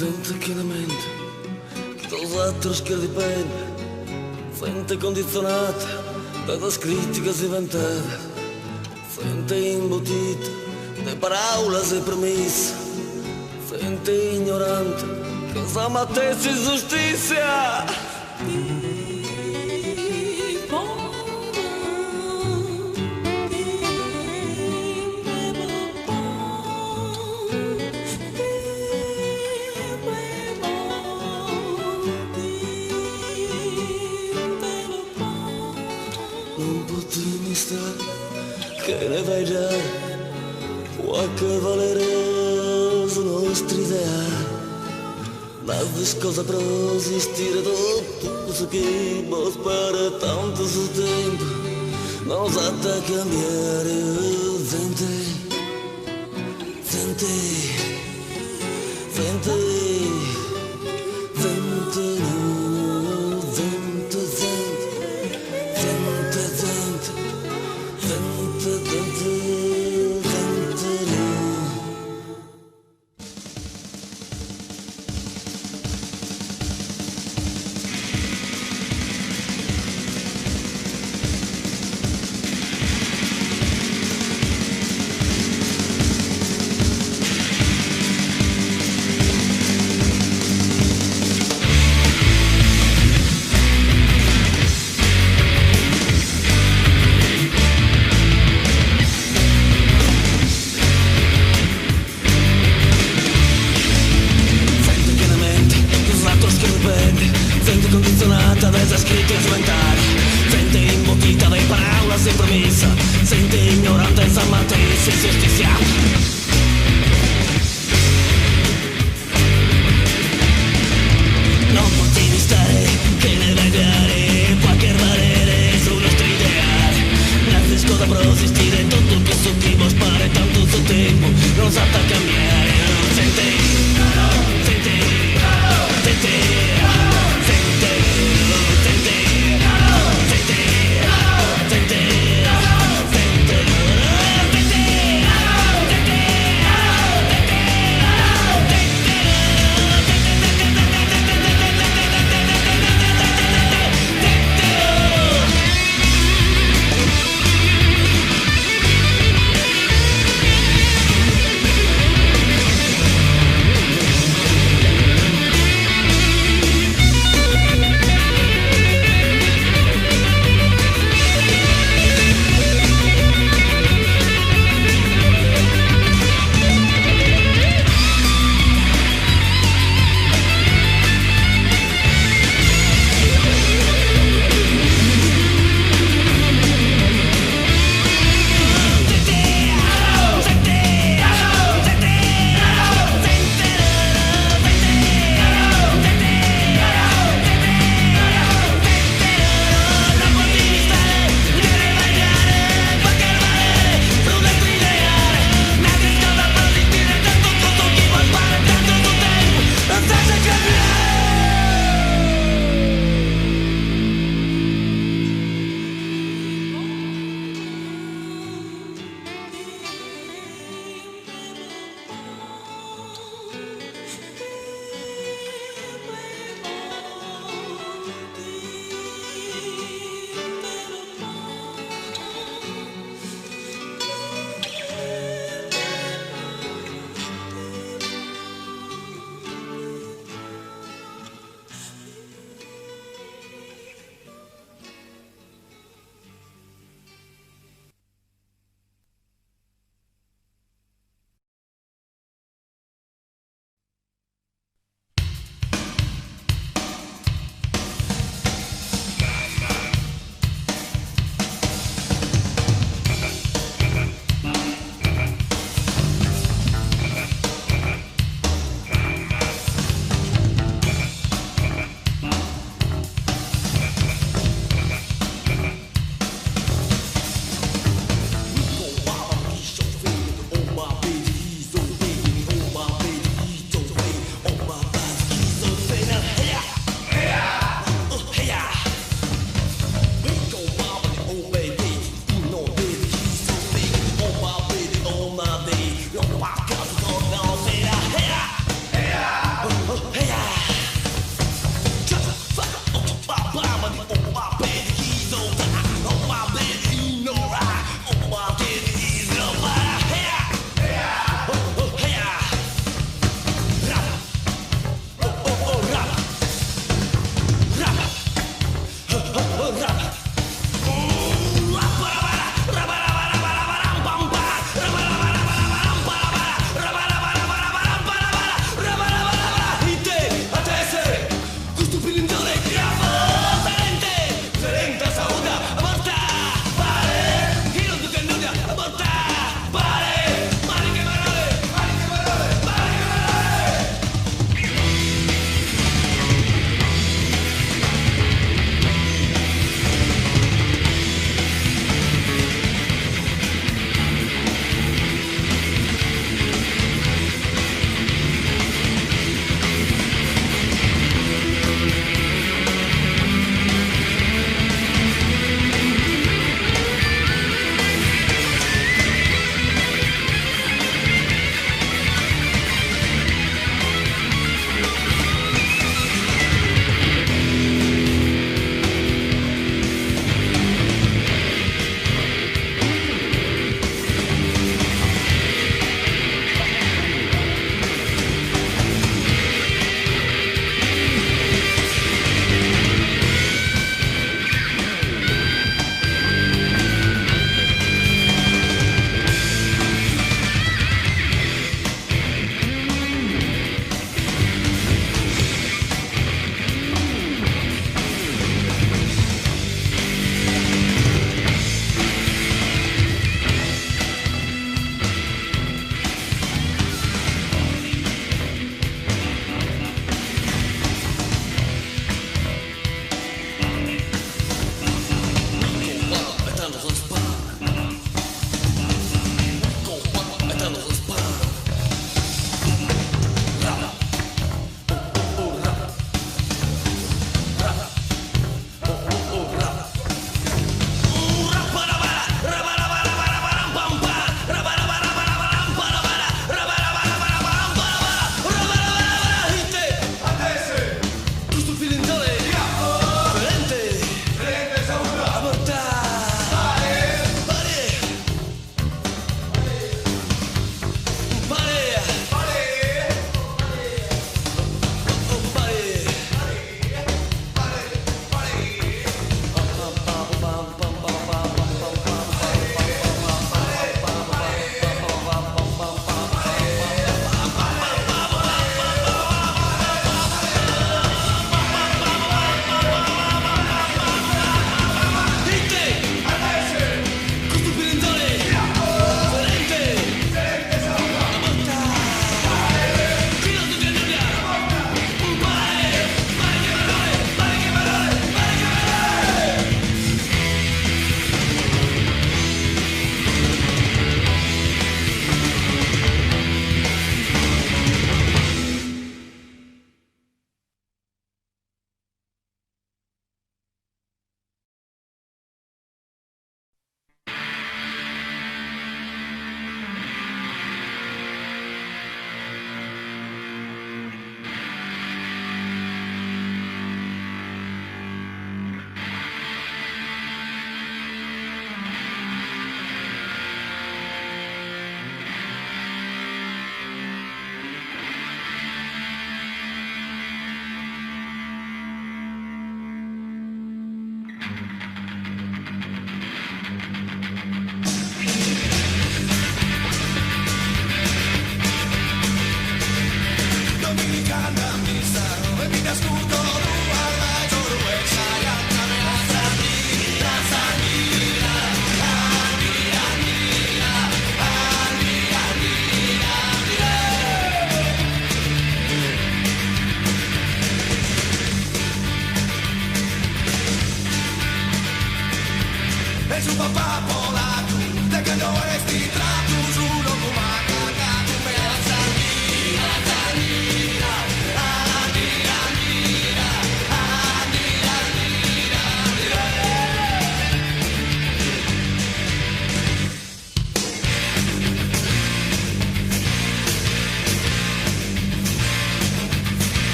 Zente chene mente, chi dae sos ateros cheret dipender, zente condizionata dae sas criticas inventadas, zente imbotita de paraulas e promissas, zente ignorante che sa matessi zustissia. Non potimus istare chene faeddare pro fagher valere su nostru ideale. Nazis cosa pro esistire totu cussu chi bos paret tantu su tempus nos at a cambiare zente zente zente zente no zente zente zente zente zente zente zente no. Zente chene mente, chi sos ateros cheret dipender, zente condizionata dae sas criticas inventadas, zente imbotita dae paraulas e promissas, zente ignorante 'e sa matessi zustissia. Non potimus istare chene faeddare pro fagher valere su nostru ideale. Nazis cosa pro esistire totu cussu chi bos paret tantu su tempus nos at a cambiare. Zente, zente, zente, zente, zente, zente, zente, zente, zente, zente.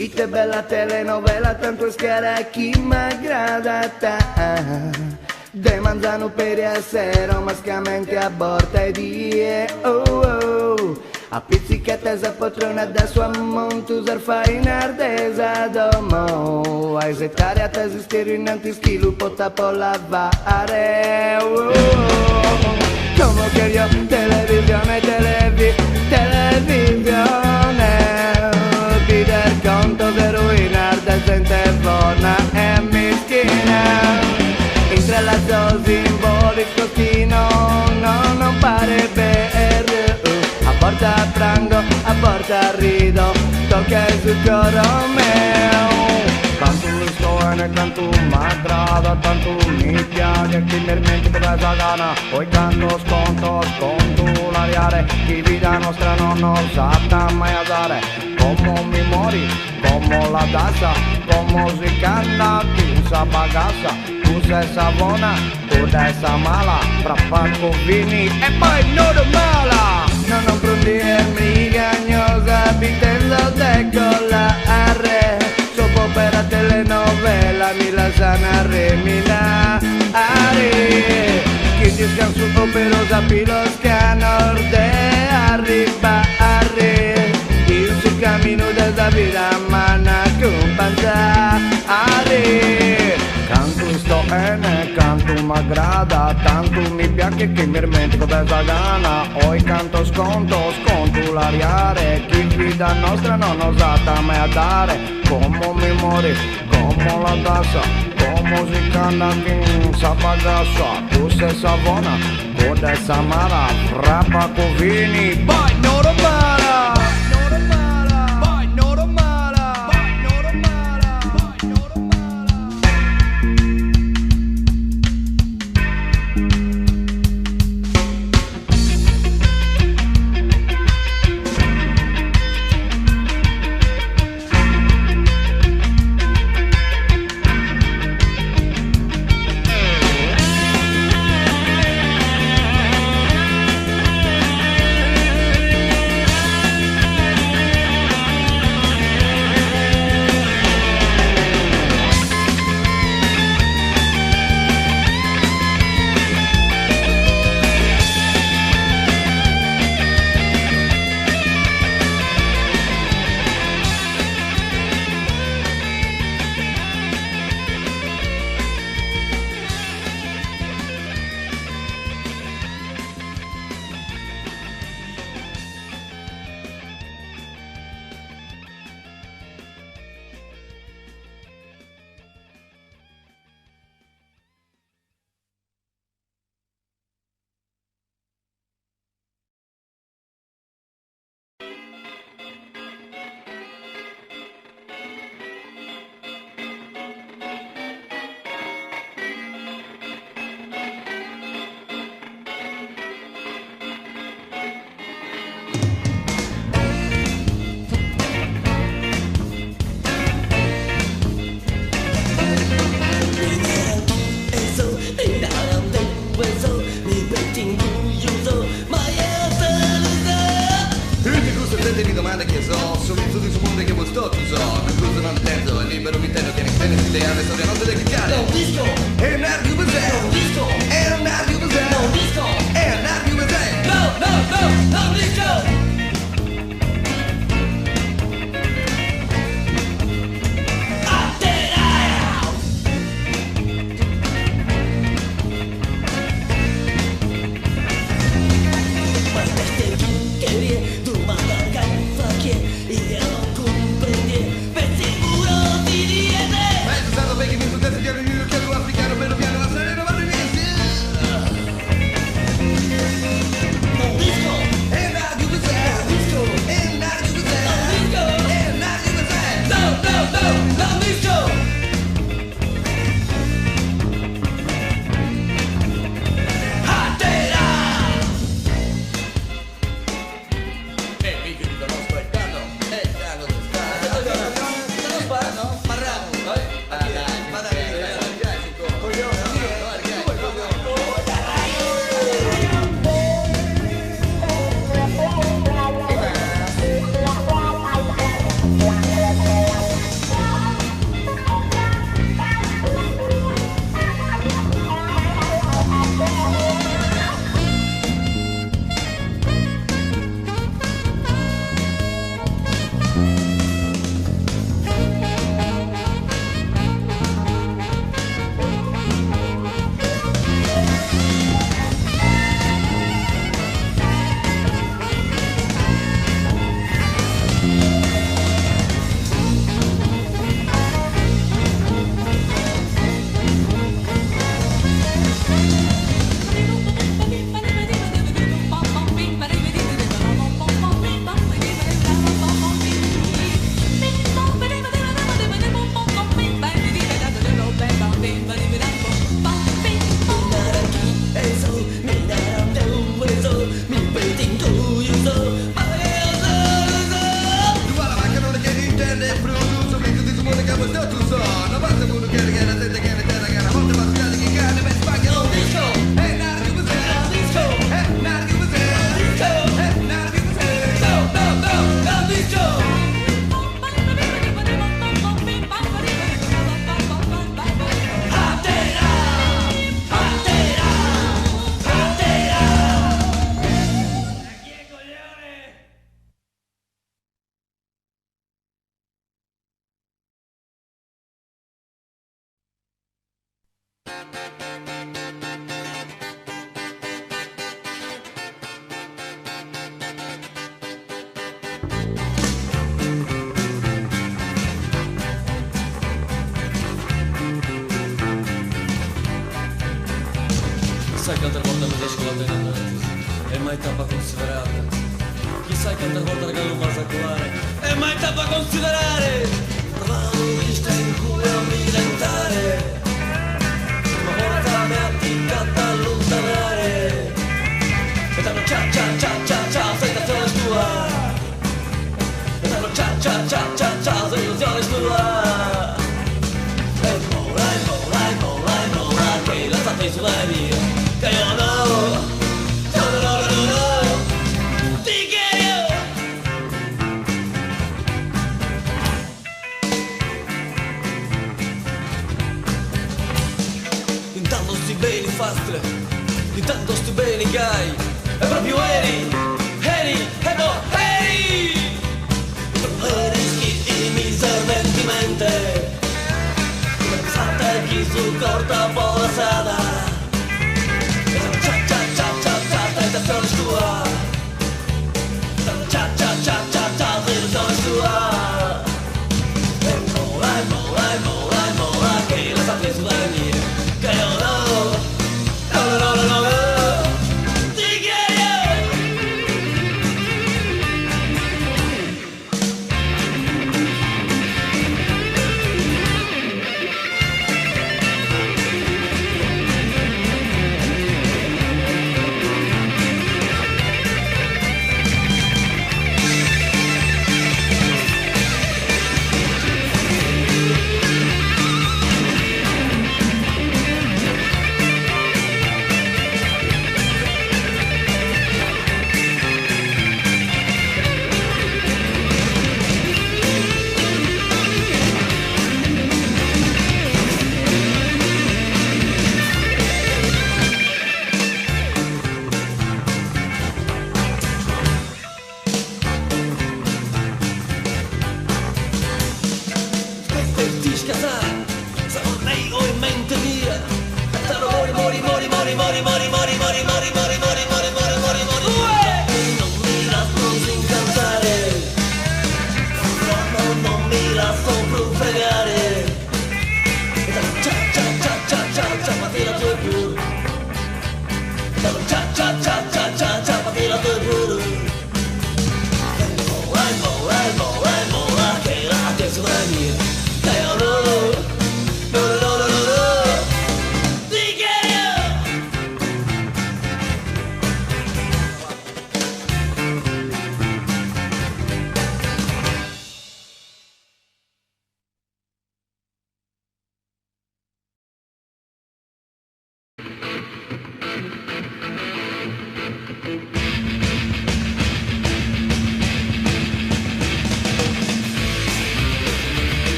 Ite bella telenovela, tantu est cara chi m'agradat. De manzanu peri a sero, mascamente a borta 'e die. Oh oh. Appizzicata sa poltrona da su ammontu sas fainas de sa domo. A isettare at s'istèrriu innantis chi lu potat po lavare. Oh oh. Como cherjo televisione, televi, televisione. Bider contos e ruinas de zente bona e mischina. Intrallazos imboligos chi no, no, non paret beru. A bortas prango, a bortas rido, toca su coro meu. Cantu isto 'ene, cantu m'aggrada, tantu mi piaghet chi m'irmentico de sa gana. Oi cantos contos contu lariare, chi vida nostra no nos at mai a dare. Como mi mori, como la danza, como si ch'andat chin sa bagassa, cussa est sa bona, cudda est sa mala, fra pagu fini e poi normala. No, non prus dies mrigagnosas bi tenzo de colare, soap opera telenovela mi lassan reminare. Chin discansu operosa pilos canos de arribare in su caminu de sa vida m'an a acumpanzare. Cantu isto 'ene, cantu m'aggrada, tantu mi piaghet chi m'irmentico de sa gana. Oi cantos contos contu lariare, chi vida nostra no nos at mai a dare. Como mi mori, como la dassa, como si ch'andat chin sa bagassa, cussa est sa bona, cudda est sa mala, fra pagu fini, poi normala. Sai cantas bortas mesa iscola tenende e mai t'apo a considerare. Chissà cantas bortas galu m'as a colare e mai t'apo a considerare. Protagonista in cui a mi tentare, ma forza mi ha ticcato allontanare. E tanto cia cia cia cia cia, sensazione tua. E tanto cia cia cia cia cia, sensazione tua. E vola, e vola, e vola, e vola, che la state sulla via. Che io no, no, no, no, no, ti chiedo. Intanto sti beni fastre, intanto sti beni gai, è proprio eri, eri, e no, eri. Rischi i miserventimenti.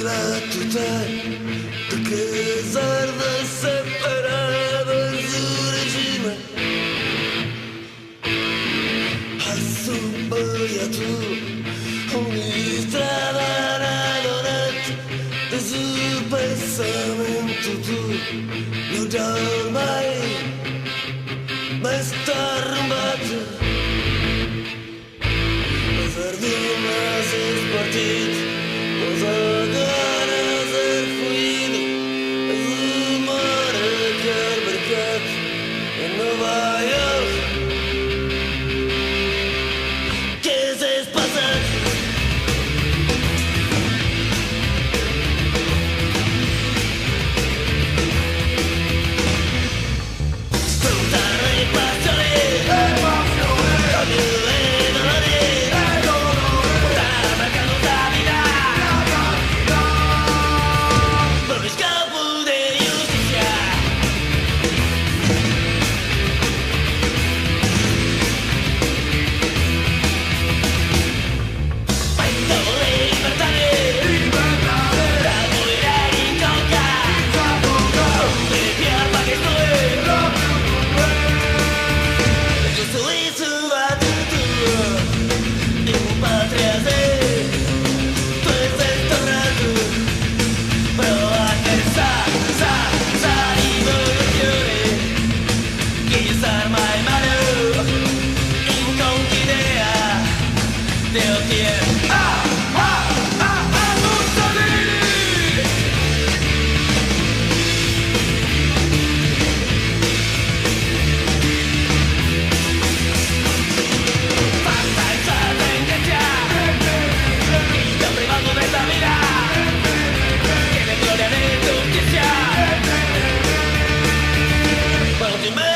La total de que sarda separada su regime A su baiatu Un'istrada donat De su pensamento tu No dormai Ma sta arrumbato Sardina s'è spartit Cosa ser fuido Su mare che albergat in Nova York Che s'è passat? Tutta passione Odio e dolore Sta marcando la vita Per lo scopo di giustizia Patto di libertà Da morire in coca De pierna che estoy Yo soy su batuto In patria se Tu es tornado Pro hacer sa, sa, sa rivoluzione Chi sarma in mano In conchidea De otier Ah, ah, ah, ah, Mussolini! Fatta esa sentencia Y te privado de esta vida Que de gloria de justicia Pero te menticamos.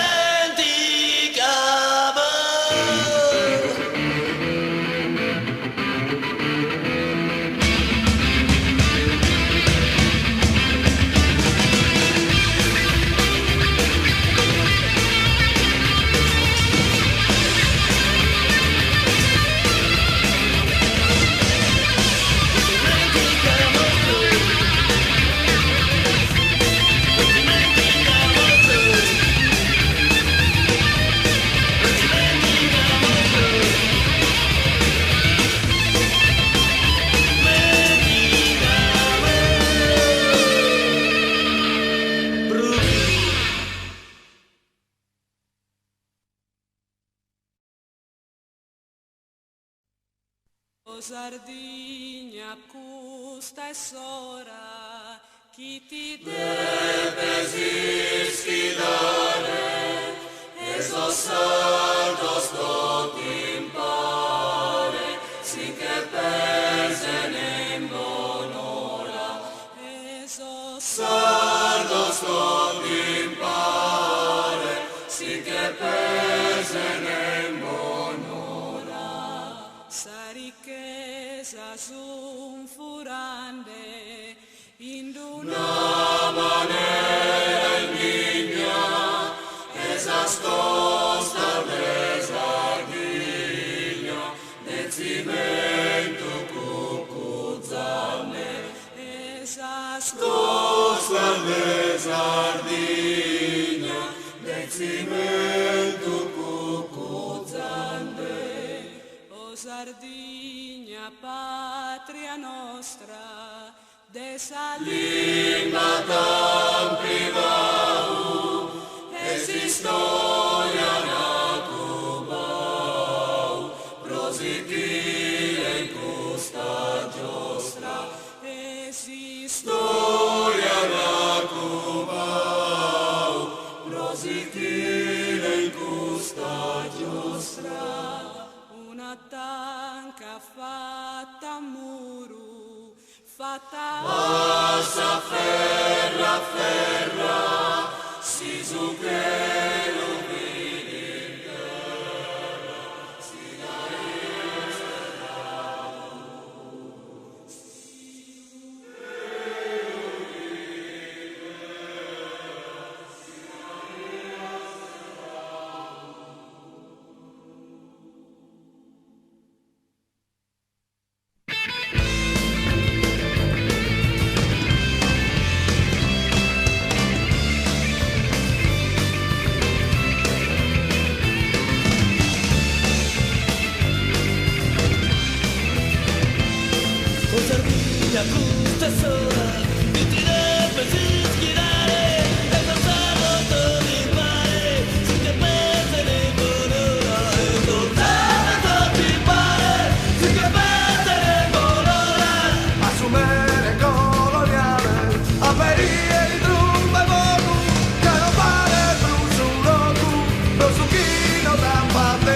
O Sardigna, custa est s'ora chi ti depes ischidare e sos sardos tot'impare si che pesen in bonora e sos sardos tot'impare si che pesen in bonora Sa ricchesa sun furande in d'una manera indigna e sas costas de Sardigna de zimentu cucuzande e sas costas de Sardigna de zimentu cucuzande O Sardigna, patria nostra, de sa limba t'han privau, e s'istoria n'han cubau, pro sichire in custa giostra, e s'istoria n'han cubau, pro sichire in custa giostra. Una tanca fatta a muru, fatta a sa ferra ferra, si su chelu fit in terra, si l'aian serradu. Si su chelu fit in terra, si l'aian serradu. Ca custa est s'ora chi ti depes ischidare e sos sardos tot'impare si che pesen in bonora e sos sardos tot'impare si che pesen in bonora. A su mere coloniale aberie trumba e fogu, ca non balet prus su logu pro su chi nos an fattu.